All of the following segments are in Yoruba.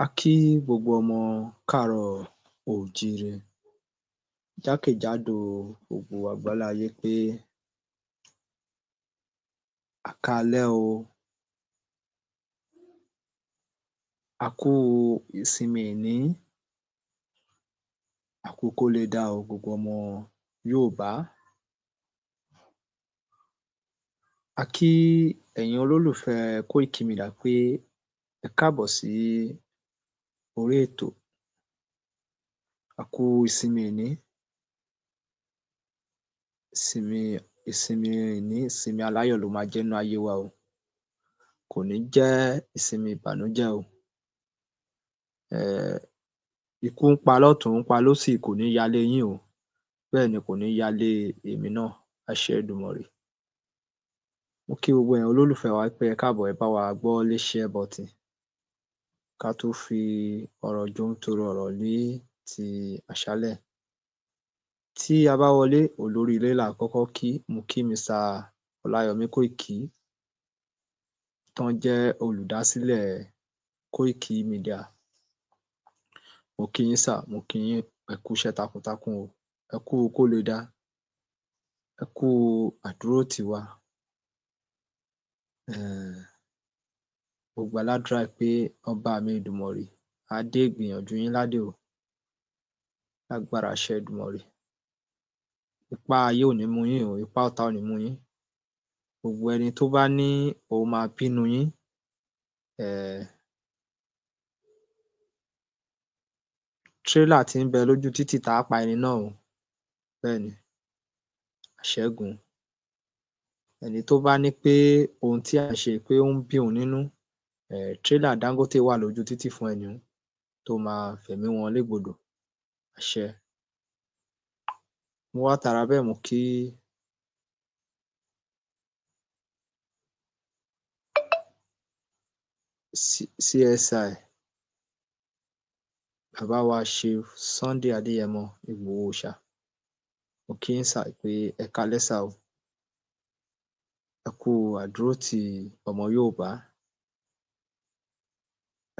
A kí gbogbo ọmọ káàárọ̀ oòjíire jákèjádò gbogbo àgbáńlá ayé pé a káalẹ́ o, a kúu ìsinmi èní, a kú kó lè dáa o gbogbo ọmọ Yoòbá. A kí ẹ̀yin olólùfẹ́ Koiki Media pé ẹ káàbọ̀ sí orí ètò, a kú ìsinmi èní, ìsinmi èní ìsinmi aláyọ̀ ló máa jẹ́ nínú ayé wa o, kò ní jẹ́ ìsinmi ìbànújẹ́ o. Ikú ń pa lọ́tùn-ún, ń pa lósì, kò ní yalé yín o, bẹ́ẹ̀ ni kò ní yalé èmi náà, láṣẹ Èdùmàrè. Mo kí gbogbo ẹ̀yin olólùfẹ́ wa pé ẹ káàbọ̀, ẹ bá wa gbọ́wọ́ lé share button ká tó fi ọ̀rọ̀ jomitoro ọ̀rọ̀ ní ti àṣálẹ́. Tí a bá wọlé, olórí ilé là á kọ́kọ́ kí. Mo kí Mr. Ọláyọmí Kóìkí tán jẹ́ olùdásílẹ̀ Koiki Media. Mo kí yín sà, mo kí yín, ẹ kúṣẹ́ takuntakun o, ẹ kú kó lè dáa, ẹ kú àdúrótì wa. um Mo gbà ládùúrà pé ọba mi Èdùmàrè á dé ìgbìyànjú yín ládé o, lágbára àṣẹ Èdùmàrè. Ipá ayé ò ní mú yín o, ipá ọ̀tá ò ní mú yín. Gbogbo ẹni tó bá ní òun máa bínú yín, um tírélà tí ń bẹ lójú títì tá pa ẹni náà o, bẹ́ẹ̀ ni, àṣẹ́gun. Ẹni tó bá ní pé ohun tí à ń ṣe pé ó ń bí òun nínú, tírélà Dangote wà lójú títì fún ẹni un tó máa fẹ̀mí wọn légbodò, àṣẹ. Mo wá tara bẹ́ẹ̀ mo kí CSI bàbá wa Chief Sunday Adéyẹmọ Ìgbòho Òòṣà. Mo kí yín sà pé ẹ káalẹ́ sà o, ẹ kú àdúrótì ọmọ Yoòbá,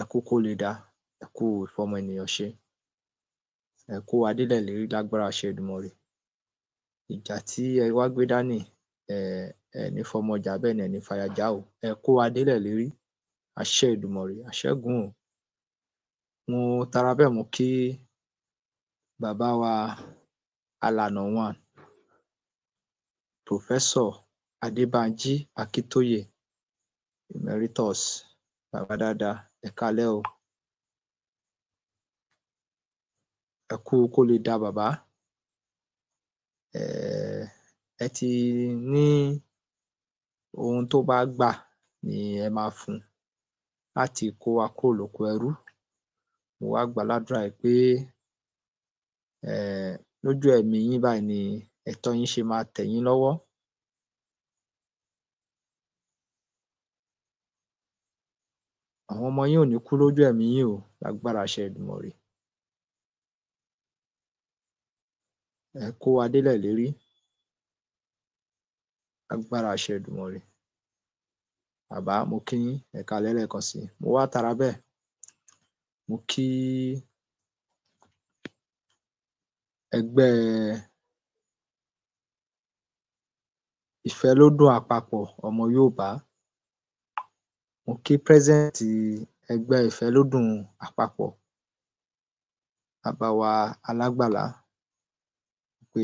ẹ kú kó lè dáa, ẹ kú ìfọmọ ènìyàn ṣe, ẹ kó wa délẹ̀ ìlérí lágbára àṣẹ Èdùmàrè. Ìjà tí ẹ wá gbé dání, um ẹ ní fọmọ jà, bẹ́ẹ̀ ni ẹ ní faya já o, ẹ kó wa délẹ̀ ìlérí, àṣẹ Èdùmàrè, àṣẹ́gun o. Mo tara bẹ́ẹ̀ mo kí bàbá wa Alànà One, Professor Adébánjí Akíntóyè Emeritus, bàbá dáadáa, ẹ káalẹ́ o. Ẹ kú kó lè dáa bàbá. um Ẹ ti ní ohun tó bá gbà ni ẹ máa fún un láti kó wa kúrò lóko ẹrú. Mo wá gbà á ládùúrà pé um lójú ẹ̀mí yín báyìí ni ẹ̀tọ́ yín ṣe máa tẹ̀ yín lọ́wọ́. Àwọn ọmọ yín ò ní kú lójú ẹ̀mí yín o, lágbára àṣẹ Èdùmàrè. Ẹ kó wa délẹ̀ ìlérí, lágbára àṣẹ Èdùmàrè. Bàbá, mo kí yín, ẹ káalẹ́ lẹ́ẹ̀kan sí i. Mo wá tara bẹ́ẹ̀ mo kí ẹgbẹ́ Ìfẹ́lódùn Àpapọ̀ ọmọ Yoòbá. Mo kí president ẹgbẹ́ Ìfẹ́lódùn Àpapọ̀, bàbá wa Alágbàlá, pé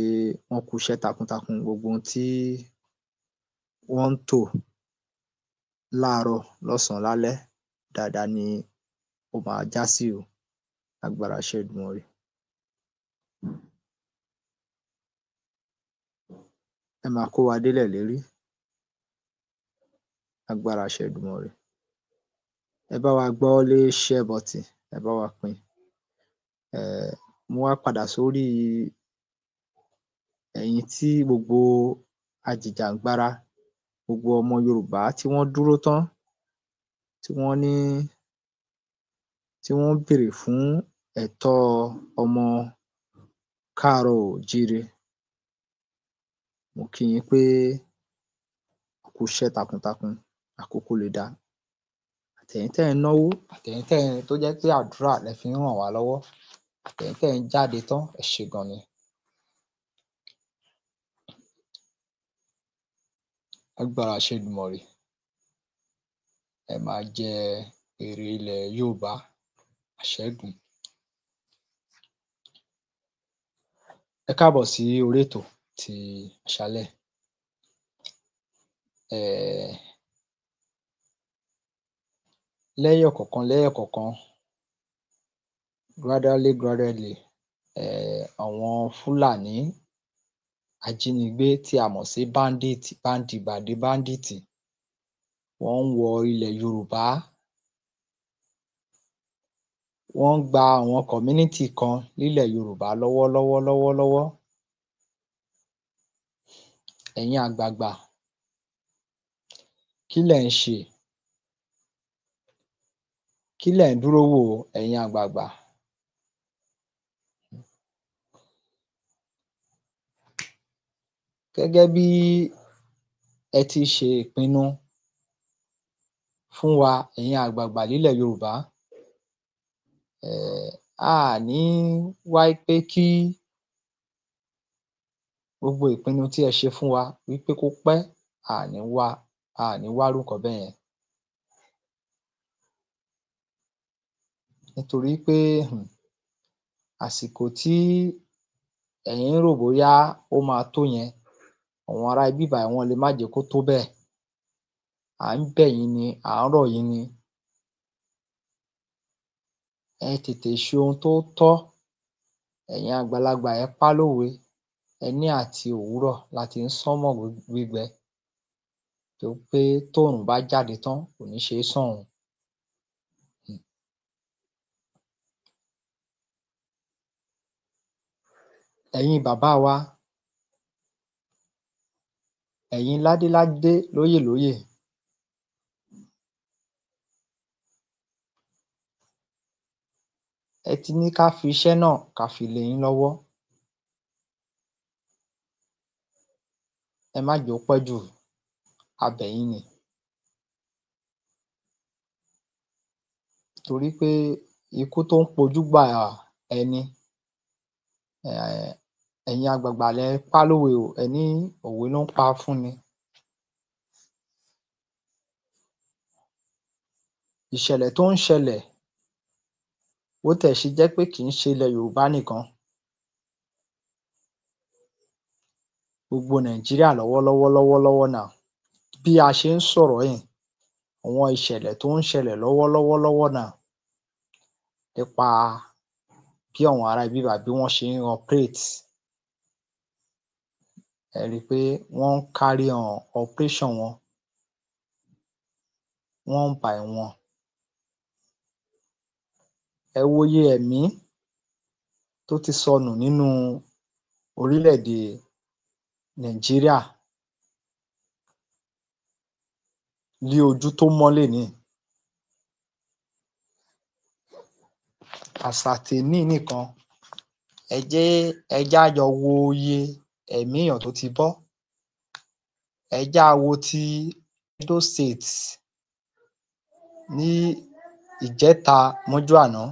wọ́n kúṣẹ́ takuntakun, gbogbo ohun tí wọ́n ń tò láàárọ̀, lọ́sànán, lálẹ́, dáadáa ni ó máa já sí o, lágbára àṣẹ Èdùmàrè. Ẹ máa kó wa délẹ̀ ìlérí, lágbára àṣẹ Èdùmàrè. Ẹ bá wa gbọ́wọ́ lé share button, ẹ bá wa pín. Mo wá padà sórí ẹ̀yin tí gbogbo ajìjàǹgbara, gbogbo ọmọ Yorùbá tí wọ́n dúró tán, tí wọ́n ní tí wọ́n ń bèrè fún ẹ̀tọ́ ọmọ káàárọ̀ oòjíire. Mo kí yín pé ẹ kúṣẹ́ takuntakun, àkókò lè dáa. Àtẹ̀yin tẹ́ ẹ̀ ń náwó, àtẹ̀yin tẹ́ ẹ̀ tó jẹ́ pé àdúrà lẹ fi ń ràn wá lọ́wọ́, àtẹ̀yin tẹ́ ẹ̀ ń jáde tán, ẹ ṣé gan ni. Lágbára àṣẹ Èdùmàrè, ẹ máa jẹ èrè ilẹ̀ Yorùbá, àṣẹ́gun. Ẹ káàbọ̀ sí orí ètò ti àṣálẹ́. Lẹ́yọ̀kọ̀ọ̀kan lẹ́yọ̀kọ̀ọ̀kan, gradually gradually, àwọn Fúlàní ajínigbé tí a mọ̀ sí bandit, bandìbàdì bandit, wọ́n ń wọ ilẹ̀ Yorùbá, wọ́n ń gba àwọn community kan nílẹ̀ Yorùbá lọ́wọ́lọ́wọ́ lọ́wọ́lọ́wọ́. Ẹ̀yin àgbààgbà, kí lẹ̀ ń ṣe? Kí lẹ̀ ń dúró wò, ẹ̀yin àgbààgbà? Gẹ́gẹ́ bí ẹ ti ṣe ìpinnu fún wa, ẹ̀yin àgbààgbà nílẹ̀ Yorùbá, a ní wá pé kí gbogbo ìpinnu tí ẹ ṣe fún wa wípé kó pẹ́, a ní wá, a ní wá irú nǹkan bẹ́yẹn. Nítorí pé àsìkò tí ẹ̀yin ń rò bóyá ó máa tó yẹn, àwọn ará ibí bàyìí wọ́n lè má jẹ́ kó tó bẹ́ẹ̀. À ń bẹ̀ yín ni, à ń rọ̀ yín ni. Ẹ tètè ṣe ohun tó tọ́. Ẹ̀yin àgbàlagbà, ẹ pá lówe, ẹ ní àti òwúrọ̀ la ti ń sánmọ̀ gbígbẹ, tó pé tóòrùn bá jáde tán kò ní ṣe é sàn. Ẹ̀yin bàbá wa, ẹ̀yin ládéládé, lóyè lóyè, ẹ ti ní ká fi iṣẹ́ náà ká fi lé yín lọ́wọ́. Ẹ má jẹ́ ó pẹ́ jù, a bẹ̀ yín ni. Torí pé ikú tó ń pojúgbà ẹni, ẹ̀yin àgbààgbà lẹ pá lówe o, ẹ ní òwe ló ń pa fún ni. Ìṣẹ̀lẹ̀ tó ń ṣẹlẹ̀, bó tiẹ̀ ṣe jẹ́ pé kì í ṣe ilẹ̀ Yorùbá nìkan, gbogbo Nàìjíríà lọ́wọ́lọ́wọ́ lọ́wọ́lọ́wọ́ now, bí a ṣe ń sọ̀rọ̀ yìí, àwọn ìṣẹ̀lẹ̀ tó ń ṣẹlẹ̀ lọ́wọ́lọ́wọ́ lọ́wọ́ now nípa bí àwọn ará ibí bàyìí bí wọ́n ṣe ń operate, ẹ rí i pé wọ́n ń carry on operation wọn one by one. Ẹ wo iye ẹ̀mí tó ti sọnù nínú orílẹ̀-èdè Nàìjíríà ní ojú tó mọ́ lénìí. As at èní nìkan, ẹ jẹ́ ẹ jẹ́ á jọ wo iye ẹ̀mí èèyàn tó ti bọ́. Ẹ jẹ́ á wo ti Edo State ní ìjẹta mọ́jú àná.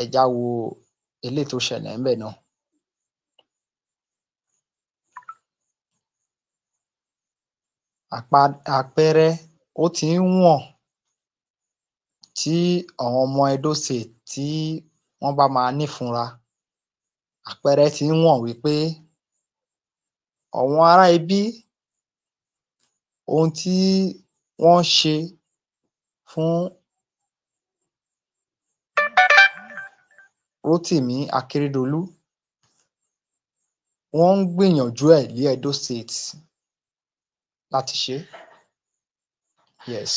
Ẹ jẹ́ á wo eléyìí tó ṣẹlẹ̀ ńbẹ̀ náà. Àpẹẹrẹ ó ti ń wọ̀n tí àwọn ọmọ Edo State tí wọ́n bá máa nífunra. Àpẹẹrẹ ti ń wọ̀n wípé àwọn ará ibí, ohun tí wọ́n ṣe fún Rótìmí Akérédolú, wọ́n ń gbìyànjú ẹ̀ ní Edo State láti ṣe é. Yes.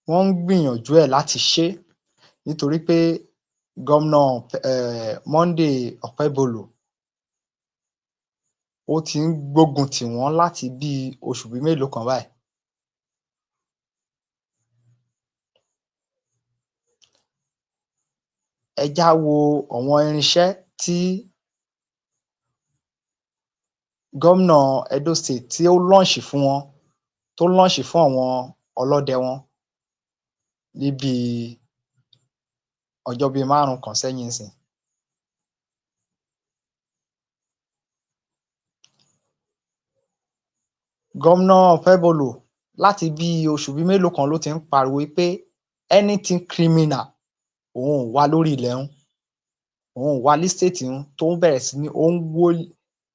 Wọ́n ń gbìyànjú ẹ̀ láti ṣe é nítorí pé Gómìnà Monday Okpebholo, ó ti ń gbógun tì wọ́n láti bíi oṣù bíi mélòó kan báyìí. Ẹ jẹ́ á wo àwọn irinṣẹ́ tí Gómìnà Edo State tí ó launch fún wọn, tó launch fún àwọn ọlọ́dẹ wọn níbi ọjọ́ bíi 5 kan sẹ́yìn sìn. Gómìnà Okpebholo láti bí oṣù bíi mélòó kan ló ti ń pariwo pé anything criminal òun ò wá lórí ilẹ̀ òun, òun ò wá ní state òun, tó ń bẹ̀rẹ̀ sí ní ó ń wó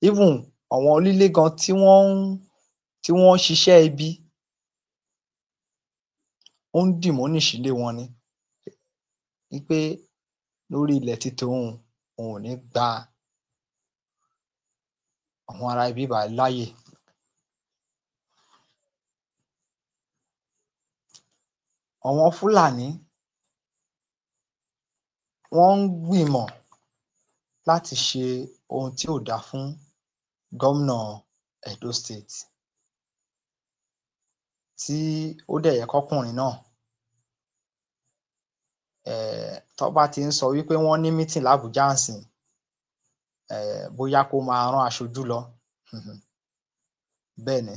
even àwọn onílé gan tí wọ́n ń ṣiṣẹ́ ibi, ó ń demolish ilé wọn ni wípé lórí ilẹ̀ ti tòun, òun ò ní gba àwọn ará ibi báyìí láàyè. Àwọn Fúlàní wọ́n ń gbìmọ̀ láti ṣe ohun tí ò dáa fún gómìnà Edo State, tí ó dẹ̀ yẹ kọ́kùnrin náà tó bá ti ń sọ wípé wọ́n ní meeting l'Abuja ǹsìn, bóyá kó máa rán aṣojú lọ. Bẹ́ẹ̀ ni,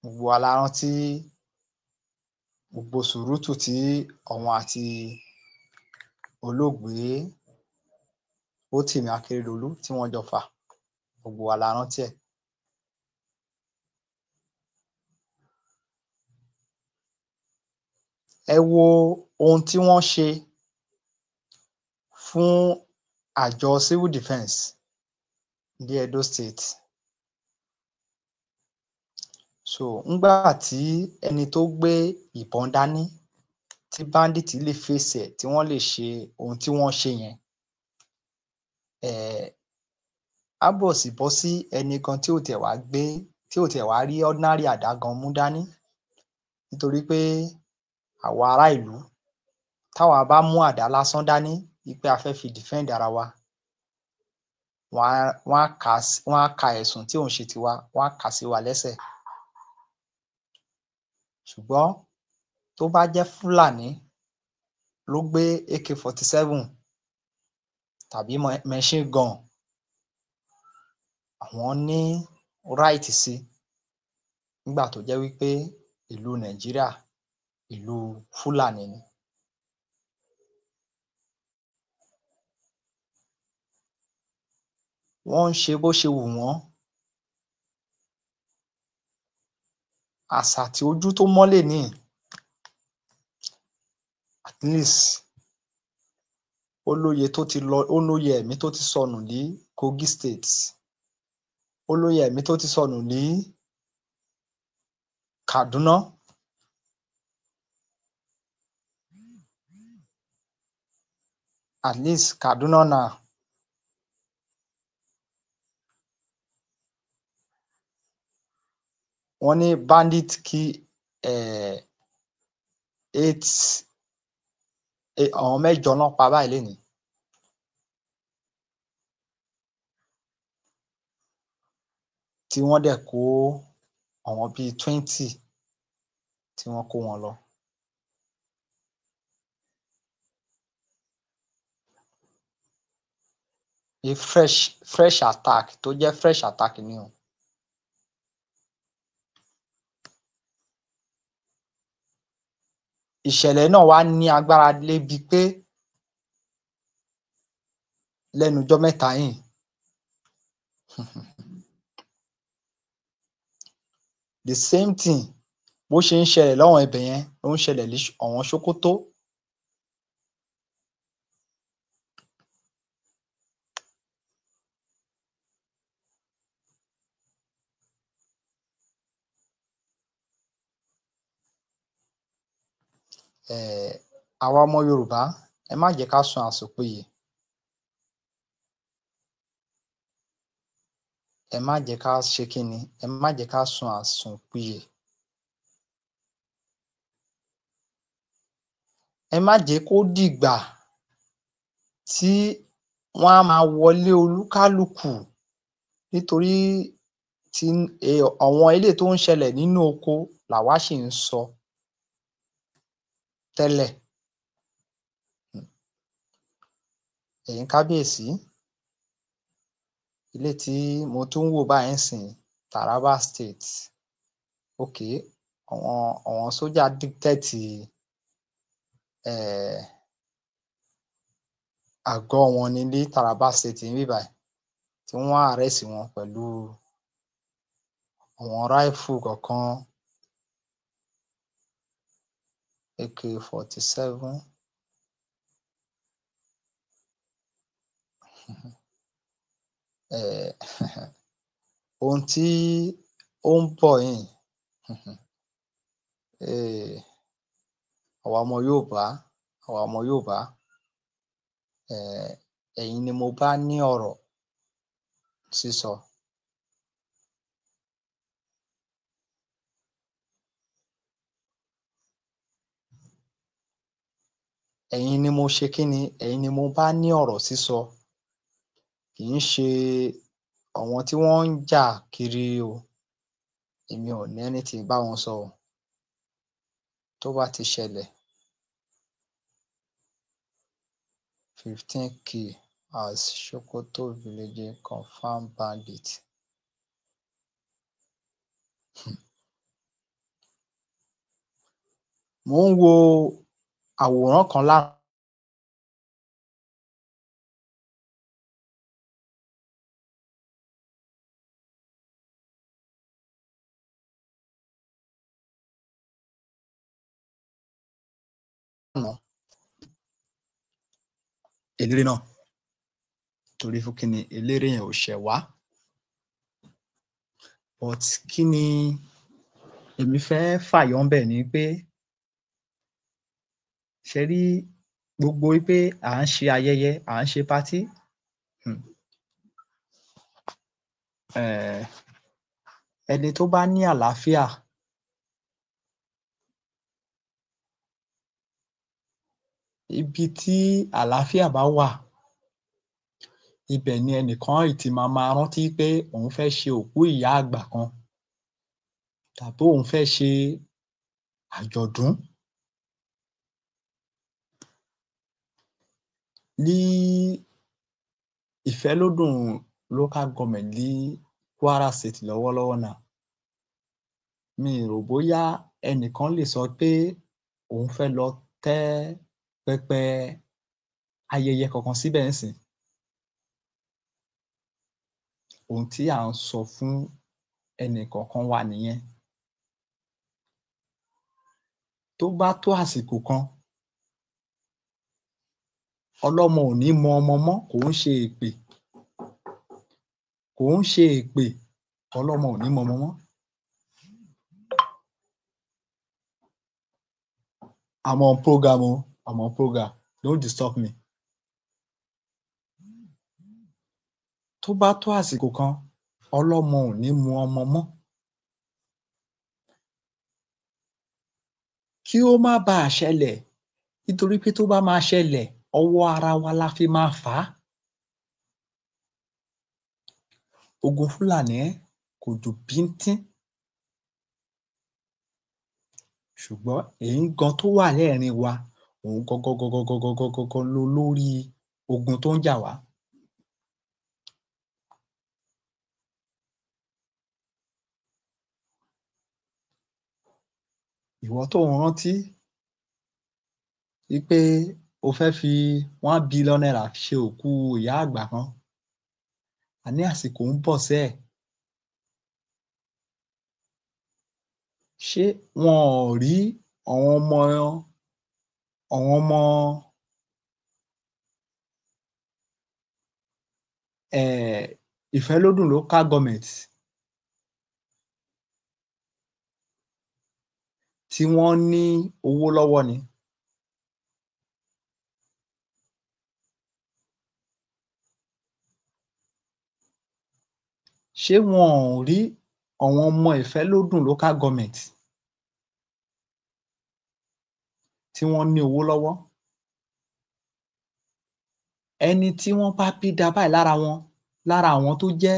gbogbo wa la rántí gbogbo sùúrùtù tí òun àti olóògbé Rótìmí Akérédolú tí wọ́n jọ fà, gbogbo wa la rántí ẹ̀. Ẹ wo ohun tí wọ́n ṣe fún àjọ civil defence ní Edo State. So ńgbà tí ẹni tó gbé ìbọn dání tí bandit lè fèsì ẹ̀, tí wọ́n lè ṣe ohun tí wọ́n ṣe yẹn, á bọ̀ sí bọ́ sí ẹnì kan tí ò tiẹ̀ wá gbé, tí ò tiẹ̀ wá rí ordinary àdá gan mú dání, nítorí pé àwa ará ìlú táwa bá mú àdá lásán dání wípé a fẹ́ fi defend ara wa, wọ́n á ka ẹ̀sùn tí ò ń ṣe tiwa, wọ́n á kà sí wa lẹ́sẹ̀. Ṣùgbọ́n tó bá jẹ́ Fúlàní ló gbé AK-47 tàbí machine gun, àwọn ní right sí, nígbà tó jẹ́ wípé ìlú Nàìjíríà ìlú Fúlàní ni. Wọ́n ń ṣe bó ṣe wù wọ́n. Àṣà tí ojú tó mọ́lẹ̀ ní, at least ó lóye tó ti lọ, ó lóye ẹ̀mí tó ti sọnù ní Kogi State, ó lóye ẹ̀mí tó ti sọnù ní Kaduna. At least Kaduna now, wọ́n ní bandit kill 8, àwọn 8 náà pa báyìí lénìí. Tí wọ́n dẹ̀ kó àwọn bíi 20 tí wọ́n kó wọn lọ. A fresh attack tó jẹ́ fresh attack ni o. Ìṣẹ̀lẹ̀ náà wá ní agbára débi pé lẹ́nu ọjọ́ mẹ́ta yìí, the same thing bó ṣe ń ṣẹlẹ̀ lọ́wọ́n ibẹ̀ yẹn ló ń ṣẹlẹ̀ ní ọ̀wọ́n Sókótó. Àwa ọmọ Yorùbá, ẹ má jẹ́ ká sun àsùnpìyè. Ẹ má jẹ́ ká ṣe kíni, ẹ má jẹ́ ká sun àsùnpìyè. Ẹ má jẹ́ kó dìgbà tí wọ́n á máa wọlé olúkálùkù, nítorí tí àwọn eléyìí tó ń ṣẹlẹ̀ nínú oko làwa ṣì ń sọ tẹ́lẹ̀. Ẹ̀yin kábíyèsí, Ilé tí mo tún ń wò báyìí ńsìnyí, Taraba State. Okay, àwọn sójà dictate àgọ́ wọn ní ní Taraba State níbí báyìí, tí wọ́n arrest wọn pẹ̀lú àwọn rifle kọ̀ọ̀kan, AK-47. Ohun tí ó ń bọ̀ yìí, àwa ọmọ Yorùbá, àwa ọmọ Yorùbá, ẹ̀yin ni mo bá ní ọ̀rọ̀ sísọ. Ẹ̀yin ni mo ṣe kí ni, ẹ̀yin ni mo bá ní ọ̀rọ̀ sísọ. Kì í ṣe àwọn tí wọ́n ń jà kiri o. Èmi ò ní anything bá wọn sọ o. Tó bá ti ṣẹlẹ̀, 15 kill as Sokoto village confirm bandit. Mò ń wo àwòrán kan lánàá. Eléré náà, torí fún kíni eléré yẹn ò ṣẹ̀ wá. But kí ni èmi fẹ́ fàyọ ńbẹ̀ ni pé, ṣẹ rí gbogbo wípé à ń ṣe ayẹyẹ, à ń ṣe party, ẹni tó bá ní àlàáfíà, ibi tí àlàáfíà bá wà, ibẹ̀ ni ẹnìkan ì ti máa máa rántí pé òun fẹ́ ṣe òkú ìyá àgbà kan tàbí òun fẹ́ ṣe àjọ̀dún. Ní Ìfẹ́lódùn local government ní Kwara State lọ́wọ́lọ́wọ́ now, mi ì rò bóyá ẹnìkan lè sọ pé òun fẹ́ lọ tẹ́ pẹpẹ ayẹyẹ kankan síbẹ̀ ńsìnyí. Ohun tí à ń sọ fún ẹnìkọ̀ọ̀kan wa nìyẹn. Tó bá tó àsìkò kan, ọlọ́mọ ò ní mọ ọmọ mọ́, kò ń ṣe èpè. Kò ń ṣe èpè, ọlọ́mọ ò ní mọ ọmọ mọ́. I'm on program o, I'm on program, don't disturb me. Tó bá tó àsìkò kan, ọlọ́mọ ò ní mọ ọmọ mọ́. Kí ó má baà ṣẹlẹ̀, nítorí pé tó bá máa ṣẹlẹ̀, ọwọ́ ara wa la fi máa fà á. Ogun Fúlàní kò jù bíntín. Ṣùgbọ́n èyí gan tó wà lẹ́ẹ̀rín wa, òun gangan gangan gangan gangan gangan lolórí ogun tó ń jà wá. Ìwọ tó ń rántí wípé o fẹ́ fi ₦1 billion ṣe òkú ìyá àgbà kan, àní àsìkò ń bọ̀ sẹ́ẹ̀. Ṣé wọn ò rí àwọn ọmọ Ìfẹ́lódùn local government tí wọ́n ní owó lọ́wọ́ ni? Ṣé wọn ò rí àwọn ọmọ Ìfẹ́lódùn local government tí wọ́n ní owó lọ́wọ́? Ẹni tí wọ́n bá bí da báyìí lára wọn, lára àwọn tó jẹ́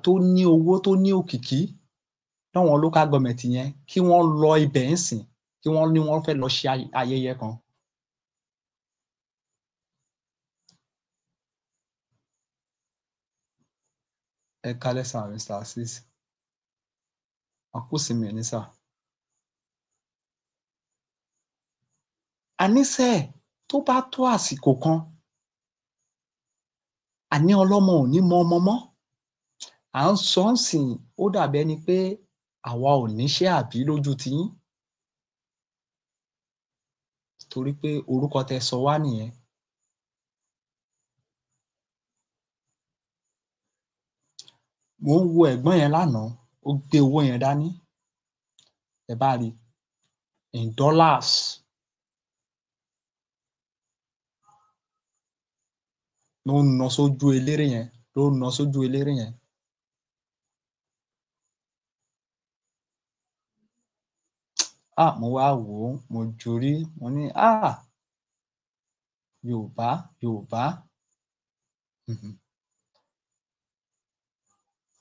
tó ní owó, tó ní òkìkí láwọn local government yẹn, kí wọ́n lọ ibẹ̀ ńsìn, kí wọ́n ní wọ́n fẹ́ lọ ṣe ayẹyẹ kan. Ẹ káalẹ́ sà, Mr. Azeez. A kú ìsinmi òní sà. Àníṣe tó bá tó àsìkò kan, àní ọlọ́mọ ò ní mọ ọmọ mọ́. À ń sọ ń sìn, ó dàbí ẹni pé àwa ò níṣẹ́ àbí lójú tiyín, torí pé orúkọ tẹ sọ wá nìyẹn. Mò ń wo ẹ̀gbọ́n yẹn lánàá, ó gbé owó yẹn dání, ẹ bá rí in dollars. Ló ń nà sójú eléré yẹn, ló ń nà sójú eléré yẹn. Ah, mo wá wò ó, mo jorí, mo ní ah, Yorùbá, Yorùbá.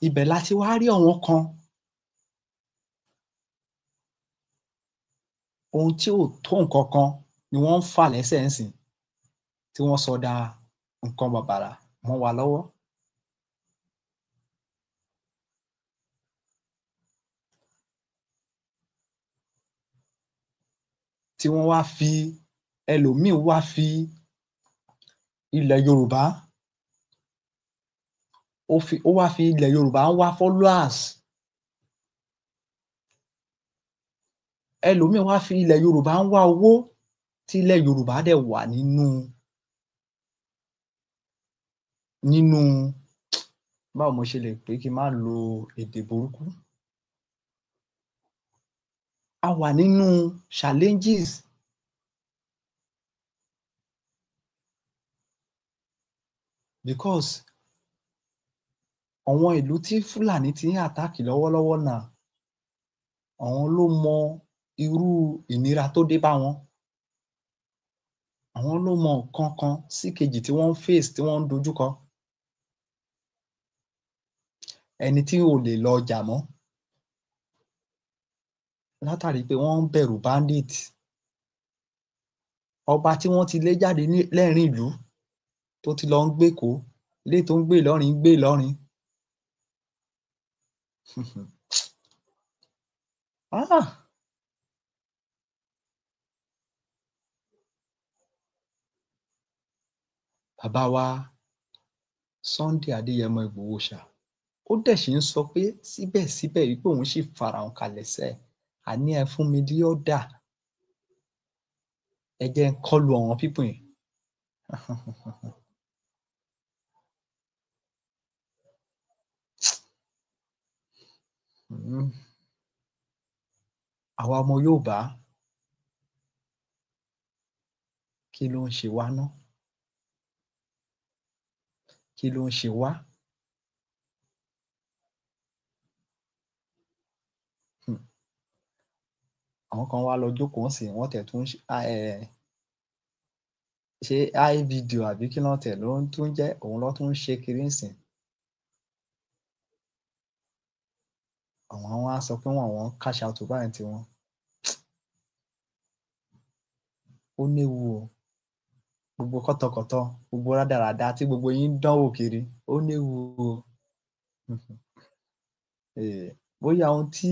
Ibẹ̀ la ti wá rí àwọn kan, ohun tí ò tó nǹkan kan ni wọ́n ń fà lẹ́sẹ̀ ńsìn, tí wọ́n sọ da nǹkan bàbàrà mọ́ wa lọ́wọ́. Tí wọ́n wá fi ẹlòmíín wá fi ilẹ̀ Yorùbá, ó wá fi ilẹ̀ Yorùbá ń wá followers. Ẹlòmíín wá fi ilẹ̀ Yorùbá ń wá owó, tí ilẹ̀ Yorùbá dẹ̀ wà nínú, báwo mo ṣe lè pè kí n má lo èdè burúkú. A wà nínú challenges. Because àwọn ìlú tí Fúlàní ti ń attack lọ́wọ́lọ́wọ́ náà, àwọn ló mọ irú ìnira tó dé bá wọn. Àwọn ló mọ nǹkan kan sí kejì tí wọ́n ń face, tí wọ́n ń dojúkọ. Ẹni tí ò lè lọ ọjà mọ́ látàrí pé wọ́n ń bẹ̀rù bandit. Ọba tí wọ́n ti lé jáde lẹ́rìn ìlú tó ti lọ ń gbékòó, ilé tó ń gbé Ìlọrin ń gbé Ìlọrin. Ah! Bàbá wa Sunday Adéyẹmọ Ìgbòho ṣá, ó dẹ̀ sì ń sọ pé síbẹ̀síbẹ̀ wípé òun sì farahàn kalẹ̀ sẹ́, àní ẹ fún mi ní ọ̀dà, ẹ jẹ́ n kọlu àwọn people yẹn. Àwa ọmọ Yorùbá, kí ló ń ṣe wá ná? Kí ló ń ṣe wá? Àwọn kan wá lọ jókòó sí, wọ́n tẹ̀ tún ṣe iVideo àbí kí ló tẹ̀ ló tún jẹ́, òun ló tún ṣe kiri ńsìn. Àwọn wá sọ pé wọ́n cash out báyìí tiwọn. Ó léwu o. Gbogbo kọ́tọkọ̀tọ, gbogbo rádaràda tí gbogbo yín ń dánwò kiri, ó léwu o. Bóyá ohun tí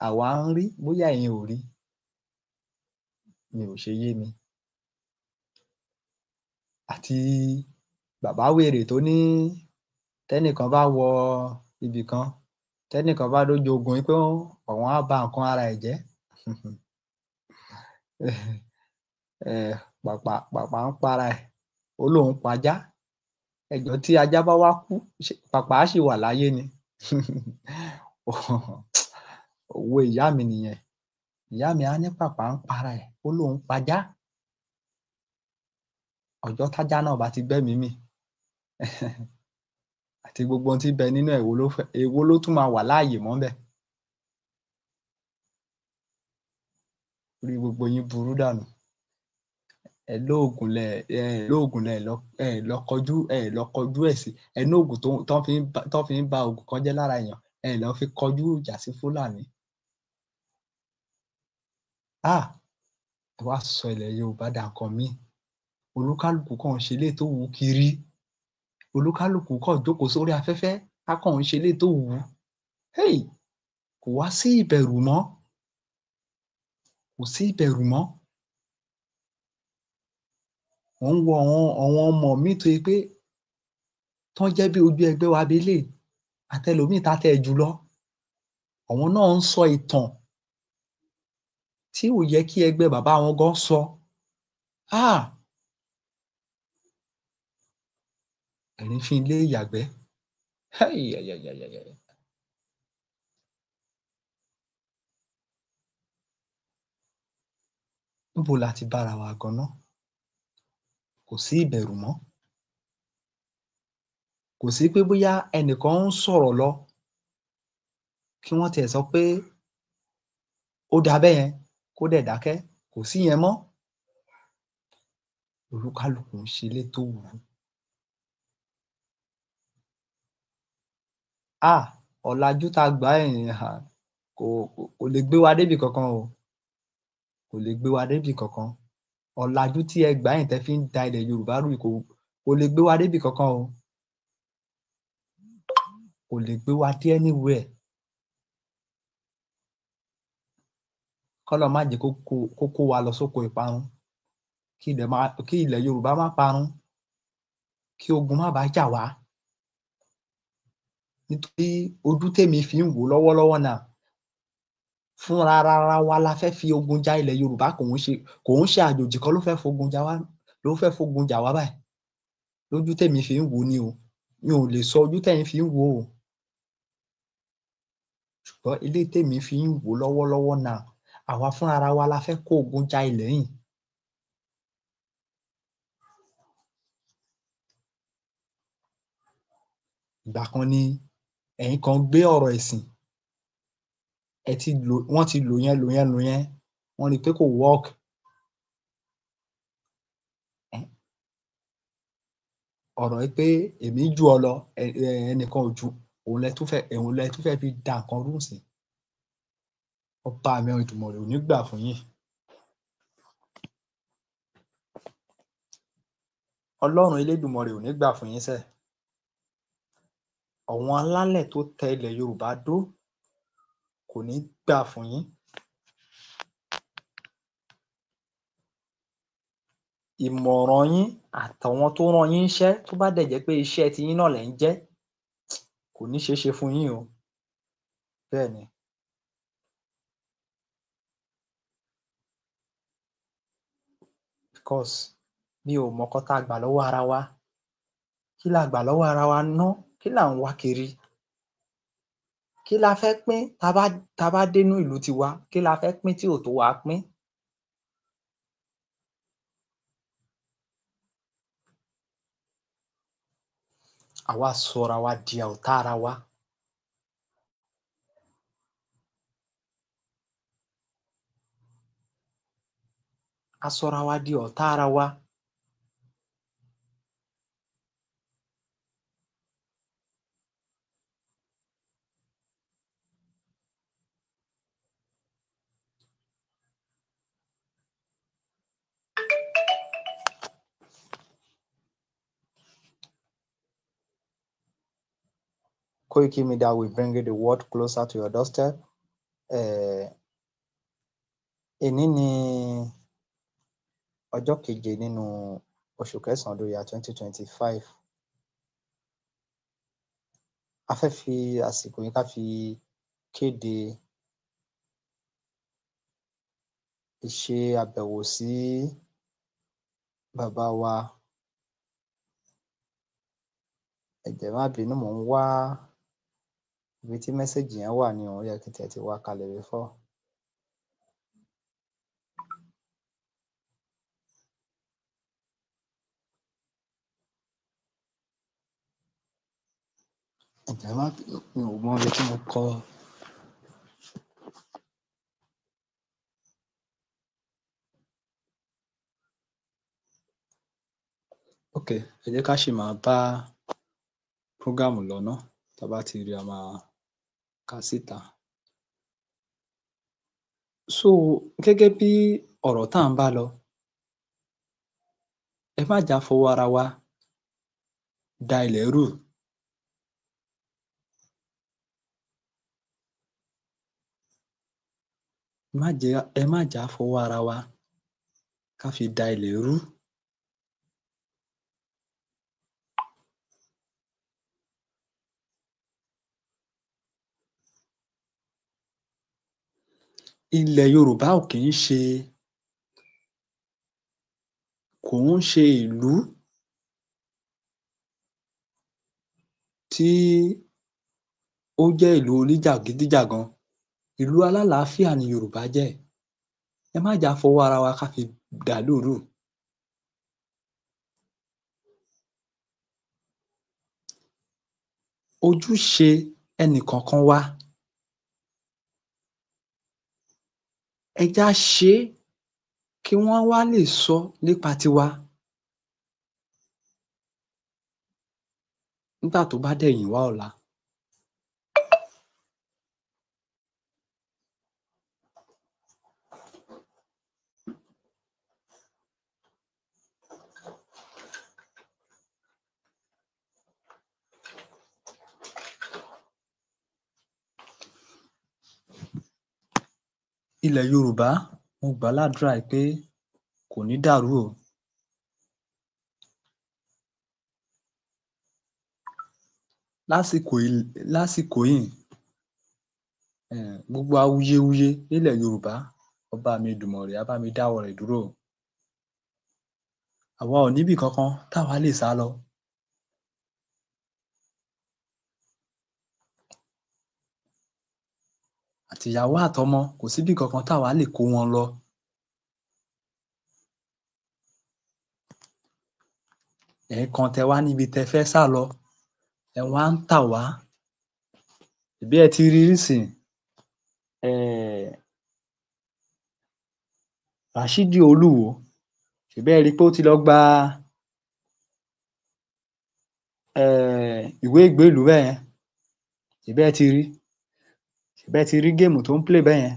àwa ń rí, bóyá ẹ̀yin ò rí, ni ò ṣe yé mi. Àti bàbá wèrè tó ní tẹ́nìkan bá wọ ibì kan, tẹ́nìkan bá dójú ogun pé àwọn á ba nǹkan ara ẹ̀ jẹ́. Pàpà pàpà ń para ẹ̀, ó lóun pajá. Ẹjọ́ tí ajá bá wá kú, pàpà á sì wà láyé ni. Òwe ìyá mi nìyẹn. Ìyá mi á ní pàpà ń para ẹ̀, ó lóun pajá. Ọjọ́ tájá náà bá ti gbẹ́mìí mì àti gbogbo ohun tí ń bẹ nínú ẹ̀, èwo ló tún máa wà láàyè mọ́ ńbẹ̀? Orí gbogbo yín burú dànù. Ẹ lóògùn lẹ, ẹ lóògùn lẹ lọ, ẹ lọ kọjú, ẹ lọ kọjú ẹ̀ sí. Ẹ ní òògùn tó fi ń ba òògùn kan jẹ́ lára èèyàn, ẹ lọ fi kọjú ìjà sí Fúlàní. Ah! Ẹ wá sọ ilẹ̀ Yorùbá dà nǹkan míì. Olúkálùkù kàn ń ṣe eléyìí tó wù ú kiri. Olúkálùkù kàn jókòó sórí afẹ́fẹ́, Á kàn ń ṣe eléyìí tó wù ú. Hey! Kò wá sí ìbẹ̀rù mọ́. Kò sí ìbẹ̀rù mọ́. Mò ń wo àwọn ọmọ míì tó ṣe pé tán jẹ́ bí ojú ẹgbẹ́ wa bí eléyìí àtẹlòmíì tá tẹ̀ jù lọ. Àwọn náà ń sọ ìtàn tí ò yẹ kí ẹgbẹ́ bàbá wọn gan sọ. Ah! Ẹ̀rín-fín ilé ìyàgbẹ́. Hey! Níbo la ti bára wa gan-an? Kò sí ìbẹ̀rù mọ́. Kò sí pé bóyá ẹnìkan ń sọ̀rọ̀ lọ kí wọ́n tiẹ̀ sọ pé ó dáa bẹ́yẹn kó dẹ̀ dákẹ́. Kò sí yẹn mọ́. Olúkálùkù ń ṣe eléyìí tó wù ú. Ah! Ọ̀làjú tá a gbà yìí kò lè gbé wa débì kankan o. Kò lè gbé wa débì kankan. Ọ̀làjú tí ẹ gbà yìí tẹ́ fi ń da ilẹ̀ Yorùbá rú yìí kò lè gbé wa débì kankan o. Kò lè gbé wa dé anywhere. K'Ọlọ́run má jẹ́ kó kó wa lọ sóko ìparun. Kí ilẹ̀ Yorùbá má parun. Kí ogun má bàá jà wá. Nítorí ojú témi fi ń wò ó lọ́wọ́lọ́wọ́ now, fúnra ara wa la fẹ́ fi ogun ja ilẹ̀ Yorùbá. Kò ń ṣe àjòjì kan ló fẹ́ fogun jà wá, ló fẹ́ fogun jà wá báyìí. Lójú témi fi ń wò ó ni o. Mi ò lè sọ ojú tẹ́yin fi ń wò ó o. Ṣùgbọ́n eléyìí témi fi ń wò ó lọ́wọ́lọ́wọ́ now, àwa fúnra ara wa la fẹ́ kó ogun ja ilẹ̀ yìí. Ìgbà kan ni ẹ̀yin kan gbé ọ̀rọ̀ ẹ̀sìn. Ẹ ti lò, wọ́n ti lò yẹn, lò yẹn, lò yẹn. Wọ́n rí i pé kò work. Ọ̀rọ̀ yìí pé èmi jù ọ lọ, ẹnìkan ò jù, òun lẹ tún fẹ́, òun lẹ tún fẹ́ fi da nǹkan rú ńsìnyí. Ọba mi Èdùmàrè ò ní gbà fún yín. Ọlọ́run Elédùmarè ò ní gbà fún yín sẹ́. Àwọn alálẹ̀ tó tẹ ilẹ̀ Yorùbá dó kò ní gbà fún yín. Ìmọ̀ràn yín àtàwọn tó rán yín níṣẹ́, tó bá dẹ̀ jẹ́ pé iṣẹ́ tiyín náà lẹ̀ ń jẹ́, kò ní ṣeé ṣe fún yín o. Bẹ́ẹ̀ ni. Because mi ò mọ nǹkan tá a gbà lọ́wọ́ ara wa. Kí la gbà lọ́wọ́ ara wa ná? Kí là ń wá kiri? Kí la fẹ́ pín tá bá dénú ìlú tiwa? Kí la fẹ́ pín tí ò tó wa pín? Àwa sọra wa di ọ̀tá ara wa. A sọra wa di ọ̀tá ara wa. Koiki Media will bring you the world closer to your doorstep. Èní ni ọjọ́ keje nínú oṣù kẹsàn-án ọdún year 2025. A fẹ́ fi àsìkò yìí ká fi kéde ìṣe àbẹ̀wò sí bàbá wa. Ẹ jọ̀ọ́ ẹ má bínú, mò ń wá ibi tí message yẹn wà ní, ó yẹ kí n tiẹ̀ ti wá kalẹ̀ before. Ẹ jọ̀ọ́ ẹ má bínú, mi ò mọ ibi tí mo kọ. Ok, ẹ jẹ́ ká ṣì máa bá program lọ ná. Tá a bá ti rí, a máa kà síta. So gẹ́gẹ́ bí ọ̀rọ̀ tá à ń bá lọ, ẹ má jẹ́ á fọwọ́ ara wa da ilẹ̀ rú. Ẹ má jẹ́ á fọwọ́ ara wa ká fi da ilẹ̀ rú. Ilẹ̀ Yorùbá ò kì í ṣe, kò ń ṣe ìlú tí ó jẹ́ ìlú oníjàgídíjàgan. Ìlú alálàáfíà ni Yorùbá jẹ́. Ẹ má jẹ́ á fọwọ́ ara wa ká fi dàlú rú. Ojúṣe ẹnìkọ̀ọ̀kan wa, ẹ jẹ́ á ṣe é kí wọ́n wá lè sọ nípa tiwa nígbà tó bá dẹ̀yìn wá ọ̀la. Ilẹ̀ Yorùbá, mo gbà á ládùúrà pé kò ní dàrú o. Lásìkò yìí, gbogbo awuyewuye nílẹ̀ Yorùbá, ọba mi Èdùmàrè á bá mi dáwọ́ rẹ̀ dúró o. Àwa ò níbì kankan táwa lè sá lọ. Àtìyàwó àtọmọ, kò síbì kankan táwa lè kó wọn lọ. Ẹ̀ẹ̀kan tẹ wá níbi tẹ fẹ́ sá lọ, ẹ wá ń tà wá. Bí ẹ ti rí nísìnyí, Ràṣídì Olúwo, ṣèbí ẹ rí i pé ó ti lọ gba ìwé ìgbélùú bẹ́yẹn? Ṣèbí ẹ ti rí? Ṣèbí ẹ ti rí géèmù tó ń play bẹ́yẹn?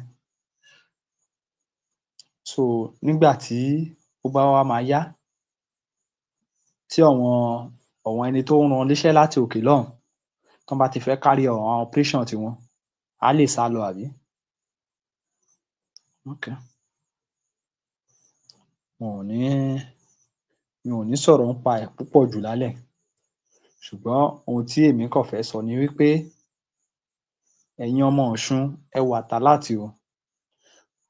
So nígbà tí ó bá wá máa yá, tí àwọn ẹni tó ń rán níṣẹ́ láti òkè lọ́hùn, tán bá ti fẹ́ carry àwọn operation tiwọn, á lè sá lọ àbí? Okay. Mi ò ní sọ̀rọ̀ nípa ẹ̀ púpọ̀ jù lálẹ́. Ṣùgbọ́n ohun tí èmi kàn fẹ́ sọ ni wípé ẹ̀yin ọmọ Ọ̀ṣun, ẹ wà tàláàtì o.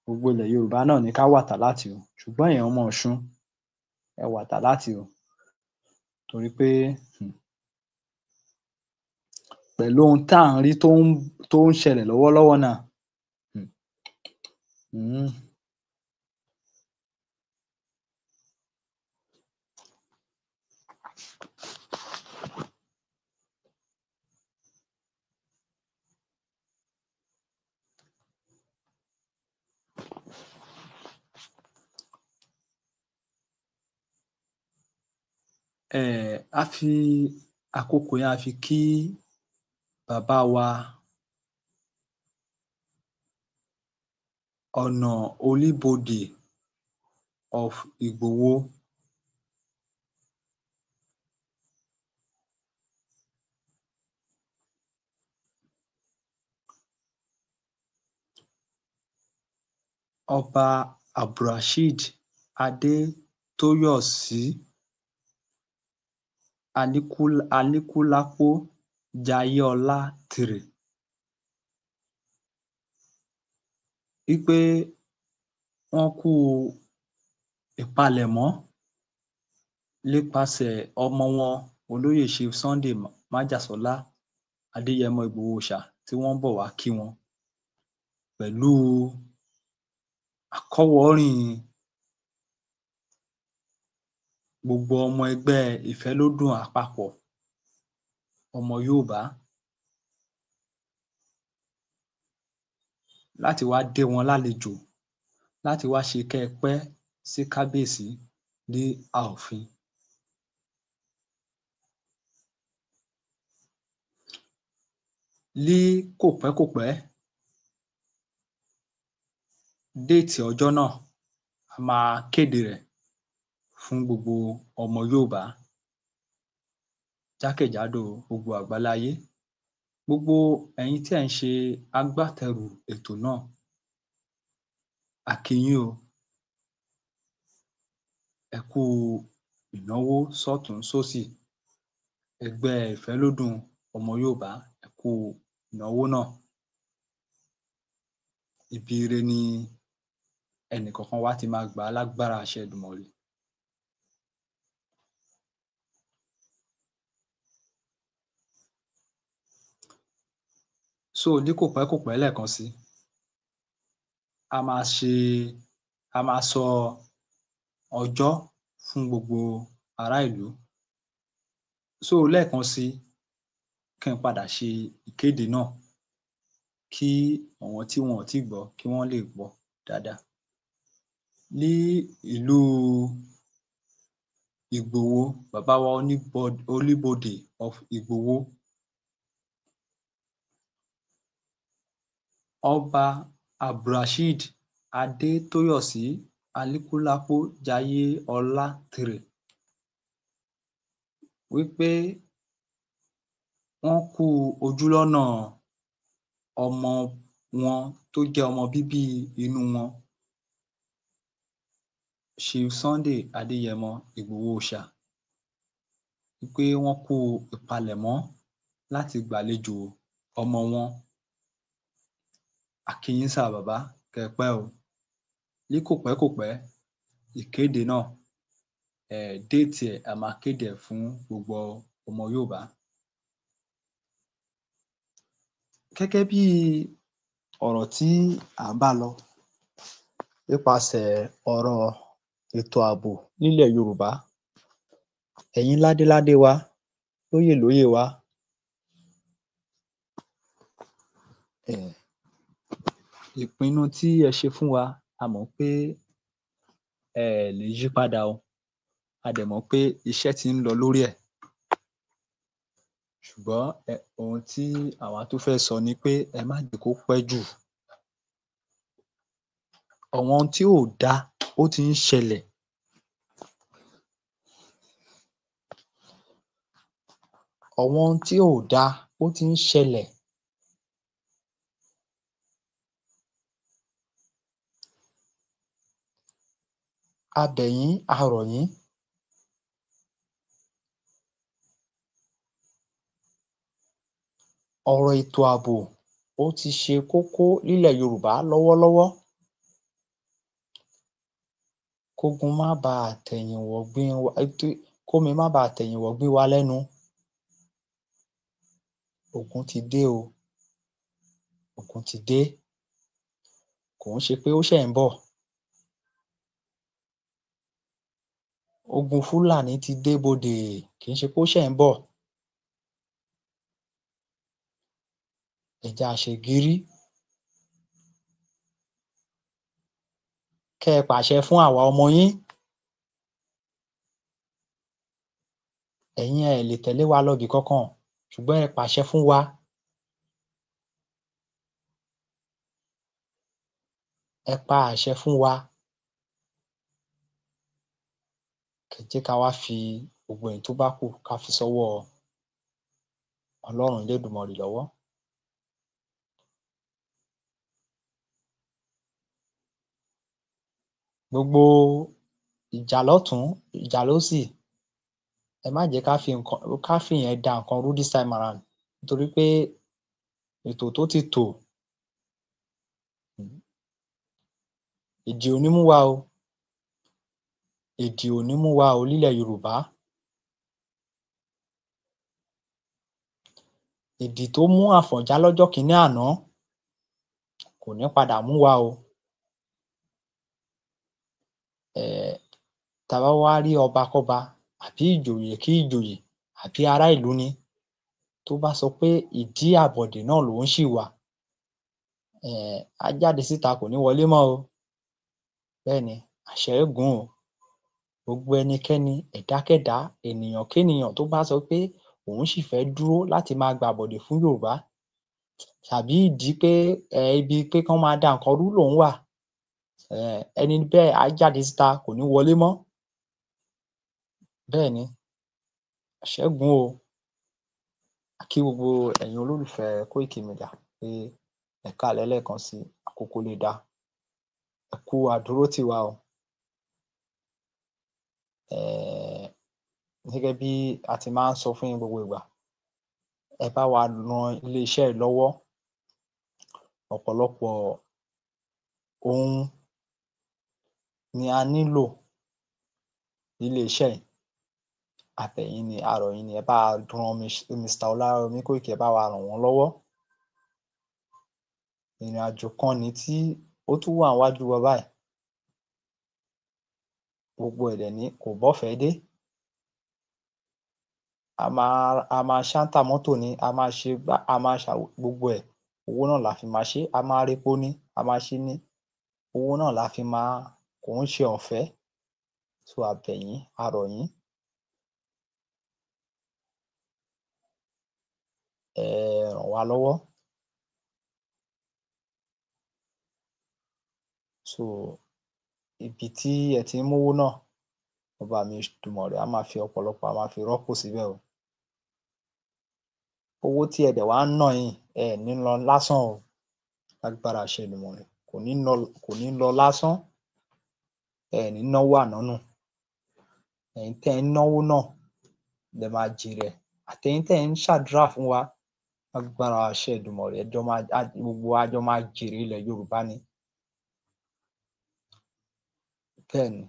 Gbogbo ilẹ̀ Yorùbá náà ní ká wà tàláàtì o. Ṣùgbọ́n ẹ̀yin ọmọ Ọ̀ṣun, ẹ wà tàláàtì o. Torí pé pẹ̀lú ohun tá à ń rí tó ń ṣẹlẹ̀ lọ́wọ́lọ́wọ́ náà, a fi àkókò yẹn, a fi kí bàbá wa Ọ̀nà Olúbodè of Ìgbòho, Ọba Abdulrasheed Adétóyọ̀sí Aníkúlápó Jayéọlá III, wípé wọ́n kú ìpalẹ̀mọ́ nípasẹ̀ ọmọ wọn olóyè Chief Sunday Májàsọ́lá Adéyẹmọ Ìgbòho Òòṣà tí wọ́n ń bọ̀ wá kí wọn pẹ̀lú àkọ́wọ̀ọ́rìn gbogbo ọmọ ẹgbẹ́ Ìfẹ́lódùn àpapọ̀ ọmọ Yorùbá láti wá dé wọn lálejò, láti wá ṣe kẹ́ẹpẹ́ sí kábíyèsí ní ààfin. Ní kòpẹ́kòpẹ́, déètì ọjọ́ náà, a máa kéde rẹ̀ fún gbogbo ọmọ Yorùbá jákèjádò gbogbo àgbáláyé. Gbogbo ẹ̀yin tí ẹ̀ ń ṣe agbátẹrù ètò náà, kí yín o, ẹ kú ìnáwó sọ́tùn-ún sósì. Ẹgbẹ́ Ìfẹ́lódùn ọmọ Yorùbá, ẹ kú ìnáwó náà. Ibi ire ni ẹnìkọ̀ọ̀kan wa ti máa gbà á lágbára àṣẹ Èdùmàrè. So ní kò pẹ́ kò pẹ́ lẹ́ẹ̀kan sí, a máa ṣe a máa sọ ọjọ́ fún gbogbo ará ìlú. So lẹ́ẹ̀kan sí, kí n padà ṣe ìkéde náà kí àwọn tí wọn ò tíì gbọ́ kí wọ́n lè gbọ́ dáadáa. Ní ìlú Ìgbòho, bàbá wa Oníbodè of Ìgbòho, Ọba Abdulrasheed Adétóyọ̀sí Aníkúlápó Jayéọlá III, wí pé wọ́n kú ojúlọ́nà ọmọ wọn tó jẹ́ ọmọ bíbí inú wọn, Chief Sunday Adéyẹmọ Ìgbòho Òòṣà, wí pé wọ́n kú ìpalẹ̀mọ́ láti gbàlejò ọmọ wọn. A kí yín sà bàbá, kẹ́ ẹ pẹ́ o. Ní kò pẹ́ kò pẹ́, ìkéde náà, déètì ẹ̀, a máa kéde ẹ̀ fún gbogbo ọmọ Yorùbá. Gẹ́gẹ́ bí ọ̀rọ̀ tí à ń bá lọ nípasẹ̀ ọ̀rọ̀ ètò ààbò nílẹ̀ Yorùbá, ẹ̀yin ládéládé wa, lóyè lóyè wa, ìpinnu tí ẹ ṣe fún wa, a mọ̀ pé ẹ ẹ̀ lè yí padà o. A dẹ̀ mọ̀ pé iṣẹ́ tí ń lọ lórí ẹ̀. Ṣùgbọ́n ohun tí àwa tún fẹ́ sọ ni pé ẹ má jẹ́ kó pẹ́ jù. Àwọn ohun tí ò dáa ó ti ń ṣẹlẹ̀. Àwọn ohun tí ò dáa ó ti ń ṣẹlẹ̀. A bẹ̀ yín, a rọ̀ yín. Ọ̀rọ̀ ètò ààbò ó ti ṣe kókó nílẹ̀ Yorùbá lọ́wọ́lọ́wọ́. Kógun má baà tẹ̀yìn wọ̀gbìn wa, kómi má baà tẹ̀yìn wọ̀gbín wa lẹ́nu. Ogun ti dé o. Ogun ti dé. Kò ń ṣe pé ó ṣẹ̀ ń bọ̀. Ogun Fúlàní ti dé bodè, kì í ṣe pé ó ṣẹ̀ ń bọ̀. Ẹ jẹ́ á ṣe gírí. Kẹ́ ẹ pàṣẹ fún àwa ọmọ yín. Ẹ̀yin ẹ lè tẹ̀lé wa lọ ibì kankan, ṣùgbọ́n ẹ pàṣẹ fún wa. Ẹ pa àṣẹ fún wa. Kẹ́ ẹ jẹ́ ká wá fi gbogbo èyí tó bá kù ká fi sọ́wọ́ Ọlọ́run Elédùmarè lọ́wọ́. Gbogbo ìjà lọ́tùn-ún, ìjà lósì, ẹ má jẹ́ ká fi nǹkan ká fìyẹn da nǹkan rú this time around, nítorí pé ètò tó ti tò, ìjì ò ní mú wa o. Ìjì ò ní mú wa o nílẹ̀ Yorùbá. Ìdì tó mú Àfọ̀njá lọ́jọ́ kìíní àná kò ní padà mú wa o. Tá a bá wá rí ọba kọ́ba àbí ìjòyè kí ìjòyè àbí ará ìlú ni tó bá sọ pé ìdí àbọ̀dè náà lòun ṣì wà, á jáde síta, kò ní wọlé mọ́ o. Bẹ́ẹ̀ ni, àṣẹ gùn o. Gbogbo ẹnikẹ́ni, ẹ̀dákẹ́dàá, ènìyàn kénìyàn tó bá sọ pé òun sì fẹ́ dúró láti máa gbàbọ̀dè fún Yorùbá tàbí ìdí pé ibi pé kán máa da nǹkan rú lòun wà, ẹni bẹ́ẹ̀ á jáde síta, kò ní wọlé mọ́. Bẹ́ẹ̀ ni, àṣẹ gùn o. A kí gbogbo ẹ̀yin olólùfẹ́ Koiki Media pé ẹ káalẹ́ lẹ́ẹ̀kan sí i, àkókò lè dáa. Ẹ kú àdúrótì wa o. Gẹ́gẹ́ bí a ti máa ń sọ fún yín gbogbo ìgbà, ẹ bá wa ran iléeṣẹ́ yìí lọ́wọ́. Ọ̀pọ̀lọpọ̀ ohun ni a nílò níléeṣẹ́ yìí. Àtẹ̀yin ni, a rọ̀ yín ni, ẹ bá wa ran Mr. Ọláyọmí Kóìkì, ẹ bá wa ràn wọ́n lọ́wọ́. Ìrìn àjò kan ní tí ó tún wà níwájú wa báyìí. Gbogbo ẹ̀ dẹ̀ ní kò bọ́fẹ̀ẹ́ dé. A máa ṣáńtà mọ́tò ni, a máa ṣe gbá, a máa ṣàwo, gbogbo ẹ̀ owó náà la fi máa ṣe, a máa repo ní, a máa ṣe ní, owó náà la fi máa, kò ń ṣe ọ̀fẹ́. So a bẹ̀ yín, a rọ̀ yín. Ẹ ràn wá lọ́wọ́. So ibi tí ẹ ti ń mówó náà, Ọba mi Èdùmàrè á máa fi ọ̀pọ̀lọpọ̀, á máa fi rọ́pò síbẹ̀ o. Owó tí ẹ dẹ̀ wá ń ná yìí, ẹ ní lọ lásán o. Lágbára àṣẹ Èdùmàrè, kò ní lọ lásán. Ẹ ní náwó ànánù. Ẹ̀yin tẹ́ ń náwó náà lẹ máa jèrè ẹ̀. Àtẹ̀yin tẹ́ ń ṣàdúrà fún wa, lágbára àṣẹ Èdùmàrè, ẹ jọ máa, gbogbo wa jọ máa jèrè ilẹ̀ Yorùbá ni. Bẹ́ẹ̀ ni,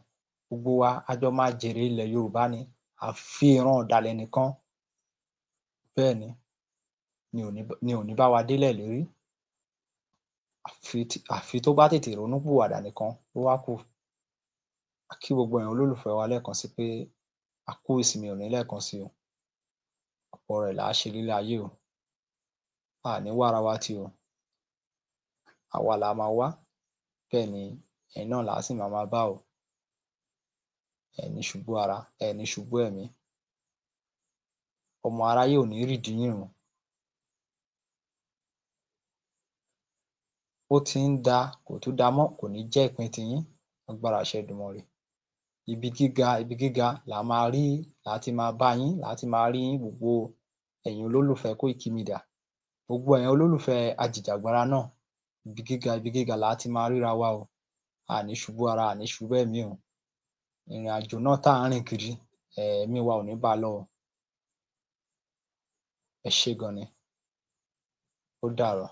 gbogbo wa a jọ máa jèrè ilẹ̀ Yorùbá ni. Àfi ìran ọ̀dàlẹ̀ nìkan. Bẹ́ẹ̀ ni, ni ò ní bá wa délẹ̀ lérí. Àfi tó bá tètè ronúpìwàdà nìkan ló wá kù. A kí gbogbo ẹ̀yin olólùfẹ́ wa lẹ́ẹ̀kan sí pé a kú ìsinmi òní lẹ́ẹ̀kan sí o. Ọ̀pọ̀ rẹ̀ là á ṣe nílé ayé o. A ní wá ara wa tì o. Àwa là máa wá. Bẹ́ẹ̀ ni ẹ̀yin náà là á sì máa máa bá o. Ẹ ní ṣubú ara, ẹ ní ṣubú ẹ̀mí. Ọmọ aráyé ò ní rìdí yín o. Ó ti ń da, kò tún da mọ́, kò ní jẹ́ ìpín tiyín. Agbára àṣẹ Èdùmàrè. Ibi gíga, ibi gíga là máa rí, là ti máa bá yín, là ti máa rí yín gbogbo ẹ̀yin olólùfẹ́ Kóìkì Media. Gbogbo ẹ̀yin olólùfẹ́ ajìjàgbara náà, ibi gíga, ibi gíga là ti máa ríra wa o. A ní ṣubú ara, a ní ṣubú ẹ̀mí o. Ìrìn àjò náà tá à ń rìn kiri, ẹ̀mí wa ò ní bá a lọ o. Ẹ ṣé gan ni. Ó dàárọ̀.